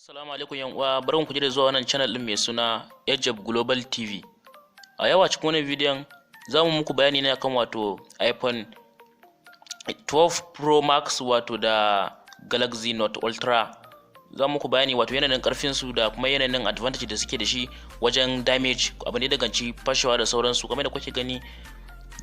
Assalamu alaikum yan uwa, barkan ku da zuwa wannan channel din mai suna Ejab Global TV. A yau a cikin wannan bidiyon za mu muku bayani ne akan wato iPhone 12 Pro Max wato da Galaxy Note Ultra. Za mu muku bayani wato yanayin karfin su da kuma yanayin advantage da suke da shi wajen damage, abin da ya danganci fashewa da sauransu, kamar da kuke gani,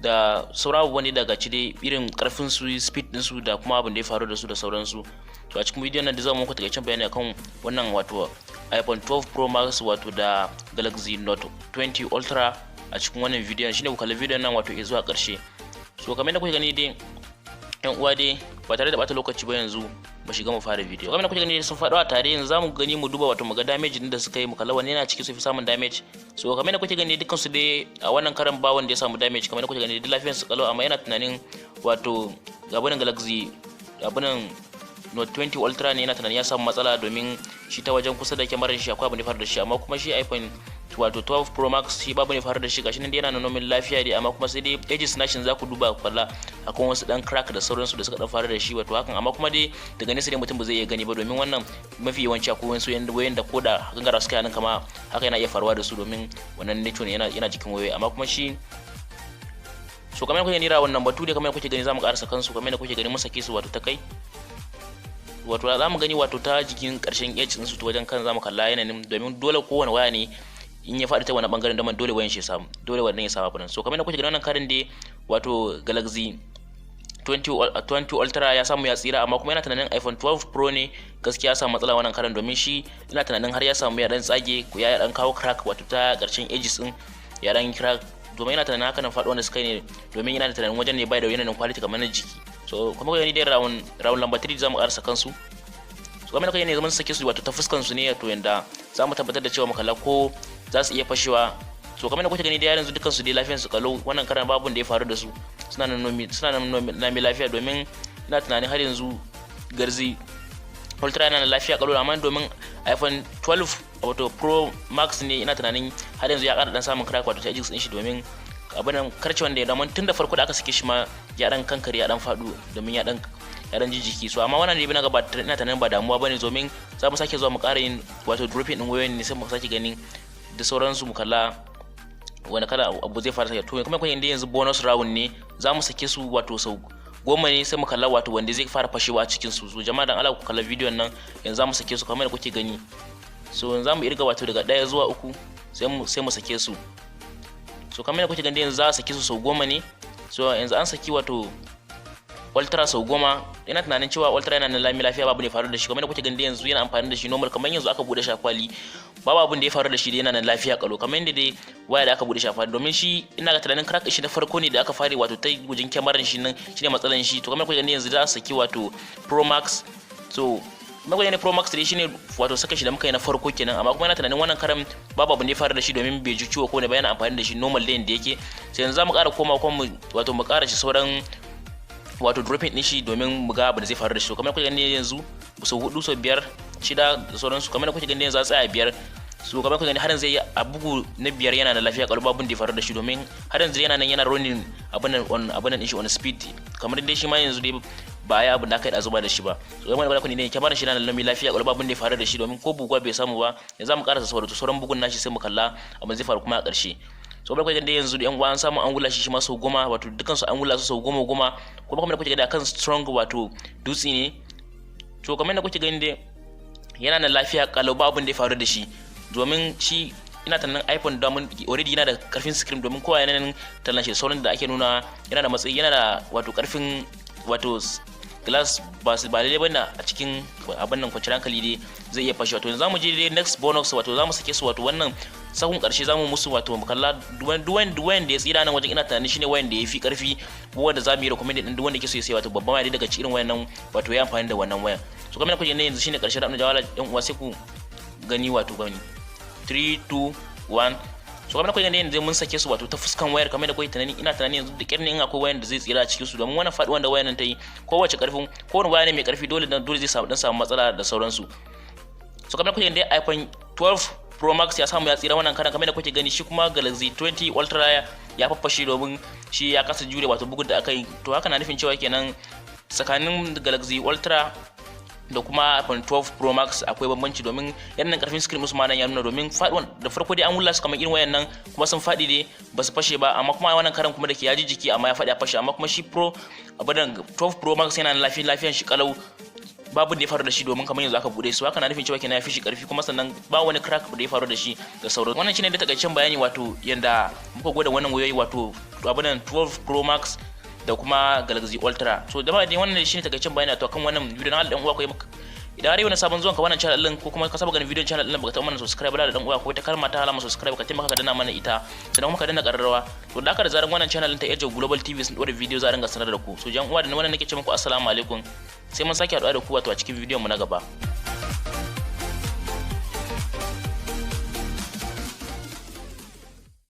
da sauran abubuwan da daga ci dai, irin karfin su, speed din su, da kuma abin da ya faru da su da sauransu. To, a cikin bidiyon nan da za mu muku takaitaccen bayani akan wannan wato iPhone 12 Pro Max wato da Galaxy Note 20 Ultra a cikin wannan bidiyon. Shine ku kalli bidiyon nan wato zuwa ƙarshe. So kamar yadda kuke gani dai, yan uwa dai, ba tare da bata lokaci ba, yanzu mu shiga mu fara bidiyo. Kamar yadda kuke gani, sun faɗo a tare. Yanzu zamu gani, mu duba wato mu ga damage din da suka yi, mu kalla wanne yana ciki su fi samun damage. So kamar yadda kuke gani, dukkan su dai a wannan karan ba wanda ya samu damage. Kamar yadda kuke gani, duk lafiyar su kalau. Amma yana tunanin wato gabanin Galaxy abunan Note 20 Ultra ne yana tunanin ya samu matsala, domin shi ta wajen kusa da kyamarar shi akwai abin da faru da shi. Amma kuma shi iPhone wato 12 Pro Max, shi babu ne faru da shi. Gashi nan dai yana nuna min lafiya dai, amma kuma sai dai edges nashin za ku duba kwalla, akwai wasu dan crack da sauransu da suka dan faru da shi wato hakan. Amma kuma dai daga nesa dai mutum ba zai iya gani ba, domin wannan mafi yawanci akwai wasu yan wayoyin da koda gangara suka nan kama haka yana iya faruwa da su, domin wannan nature ne, yana jikin wayoyi. Amma kuma shi, so kamar kuke gani, wannan batu dai kamar kuke gani, zamu karasa kansu. Kamar kuke gani, mun sake su wato ta kai, wato za mu gani wato ta jikin karshen edge din su, ta wajen kan za mu kalla yanayin, domin dole kowane waya ne in ya faɗi ta wani bangaren daman, dole wayan shi samu, dole wannan ya samu abin. So kamar kuke gani, wannan karin dai wato Galaxy 20 Ultra ya samu ya tsira. Amma kuma yana tunanin iPhone 12 Pro ne gaskiya ya samu matsala wannan karin, domin shi ina tunanin har ya samu ya dan tsage, ya dan kawo crack wato ta karshen edges din ya dan crack, domin yana tunanin haka nan faɗo wanda suka yi ne, domin yana tunanin wajen ne bai da yanayin quality kamar na jiki. So kuma gani dai, round number 3 zamu karasa kansu. So kamar kai ne zaman sake su wato ta fuskan su ne, to yanda za mu tabbatar da cewa mu kalla ko za su iya fashewa. So kamar da kuke gani dai, yanzu dukkan su dai lafiyar su kalau. Wannan karan babun da ya faru da su, suna nan lami lafiya, domin ina tunanin har yanzu Galaxy Ultra yana da lafiya kalau. Amma domin iPhone 12 wato Pro Max ne, ina tunanin har yanzu ya ƙara dan samun crack wato ta edges din shi, domin abin nan karce wanda ya daman tun da farko da aka sake shi ma ya dan kankare, ya dan faɗo, domin ya dan jijjiki. So amma wannan ne na ga ina tunanin ba damuwa bane, domin za mu sake zuwa mu ƙara yin wato dropping din wayoyin ne, sai mu sake ganin da sauransu, mu kalla wani kala abu zai fara sake. To kuma kun inda yanzu bonus round ne, za mu sake su wato sau 10 ne, sai mu kalla wato wanda zai fara fashewa a cikin su. So jama'a, dan Allah ku kalla bidiyon nan. Yanzu za mu sake su kamar da kuke gani. So yanzu za mu irga wato daga 1 zuwa 3, sai mu sake su. So kamar da kuke gani, yanzu za a sake su sau 10 ne. So yanzu an saki wato Ultra sau 10. Ina tunanin cewa Ultra yana nan lami lafiya, babu ne faru da shi. Kamar da kuke gani, yanzu yana amfani da shi normal, kamar yanzu aka bude shakwali, babu abin da ya faru da shi. Yana nan lafiya kalo, kamar yadda dai waya da aka bude shakwali, domin shi ina ga tunanin crack shi na farko ne da aka fare wato ta gujin kyamarar shi nan, shine matsalan shi. To kamar kuke gani, yanzu za a saki wato Pro Max. So kamar kuke gani, Pro Max dai shine wato saka shi da muka yi na farko kenan. Amma kuma ina tunanin wannan karan babu abin da ya faru da shi, domin bai ji ciwo ko ne ba, yana amfani da shi normal da yanda yake. Sai yanzu za mu ƙara koma kuma wato mu ƙara shi sauran wato dropping din shi, domin mu ga abin da zai faru da shi. Kamar kuke gani, yanzu sau hudu, sau biyar, shida da sauransu. Kamar kuke gani, yanzu a tsaya biyar. So kamar kuke gani, har yanzu a bugu na biyar yana da lafiya kalau, abin da ya faru da shi, domin har yanzu yana nan yana running abin nan on abin nan din shi on speed, kamar dai shi ma yanzu dai ba ya abin da aka yi da zuba da shi ba. So kamar da ne kyamarar shi yana nan lafiya kalau, abin da ya faru da shi, domin ko buguwa bai samu ba. Yanzu mu karasa sauran bugun nashi, sai mu kalla abin zai faru kuma a ƙarshe. So kamar kuke gani, yanzu yan uwa an samu an wula shi, shi ma sau 10, wato dukkan su an wula su sau 10 10. Kuma kamar kuke gani, akan strong wato dutse ne. To kamar yadda kuke gani dai, yana da lafiya kalau, ba abin da ya faru da shi, domin shi ina tunanin iPhone domin already yana da karfin screen, domin kowa yana nan tallan shi da sauran da ake nuna yana da matsayi, yana da wato karfin wato glass, ba su ba lalle bane a cikin abin nan kwanciyar hankali dai zai iya fashe. Wato yanzu zamu je dai next bonus, wato zamu sake su wato wannan sahun karshe, zamu musu wato mu kalla duk wanda ya tsira nan wajen. Ina tunanin shine wayan da ya fi karfi, wanda zamu yi recommend din duk wanda yake so ya sai wato babban waya daga cikin wayan nan, wato ya amfani da wannan wayan. So kamar kuke ne, yanzu shine karshen da jawala, yan uwa, sai ku gani wato gani 3, 2, 1. So kamar kuke gani, yanzu mun sake su wato ta fuskan wayar. Kamar da kuke tunani, ina tunani yanzu da kyar ne in akwai wayan da zai tsira a cikin su, domin wannan faduwan da wayan nan ta yi, kowace karfin kowane waya ne mai karfi, dole dole zai samu dan samu matsala da sauransu. So kamar kuke gani, iPhone 12 Pro Max ya samu ya tsira wannan karan, kamar da kuke gani. Shi kuma Galaxy 20 Ultra ya faffashe, domin shi ya kasa jure wato bugun da aka yi. To haka na nufin cewa kenan tsakanin Galaxy Ultra Da kuma iPhone 12 Pro Max akwai bambanci, domin yanayin karfin screen musu ma nan ya nuna, domin faduwan da farko dai an wula su kamar irin wayan nan kuma sun faɗi dai ba su fashe ba. Amma kuma wannan karan kuma da ke ya ji jiki amma ya faɗi ya fashe. Amma kuma shi Pro abadan 12 Pro Max yana lafiyan shi kalau, babu da ya faru da shi, domin kamar yanzu aka bude su. Haka na nufin cewa kenan ya fi shi karfi, kuma sannan ba wani crack da ya faru da shi da sauran. Wannan shine da takaitaccen bayani, wato yanda muka gwada wannan wayoyi, wato abunan 12 Pro Max da kuma Galaxy Ultra. So da dai wannan shine takaitaccen bayani to kan wannan video. Na dan uwa, ko idan har yau na sabon zuwan ka wannan channel din, ko kuma ka saba ganin bidiyon channel din, baka taɓa mana subscribe da, dan uwa, ko ta kalma ta alama subscribe, ka taimaka ka danna mana ita, sannan kuma ka danna ƙararrawa. To da haka da zaran wannan channel din ta Age Global TV sun dora video, za a ringa sanar da ku. So jan uwa, da wannan nake ce muku assalamu alaikum, sai mun sake haɗuwa da ku wato a cikin bidiyon mu na gaba.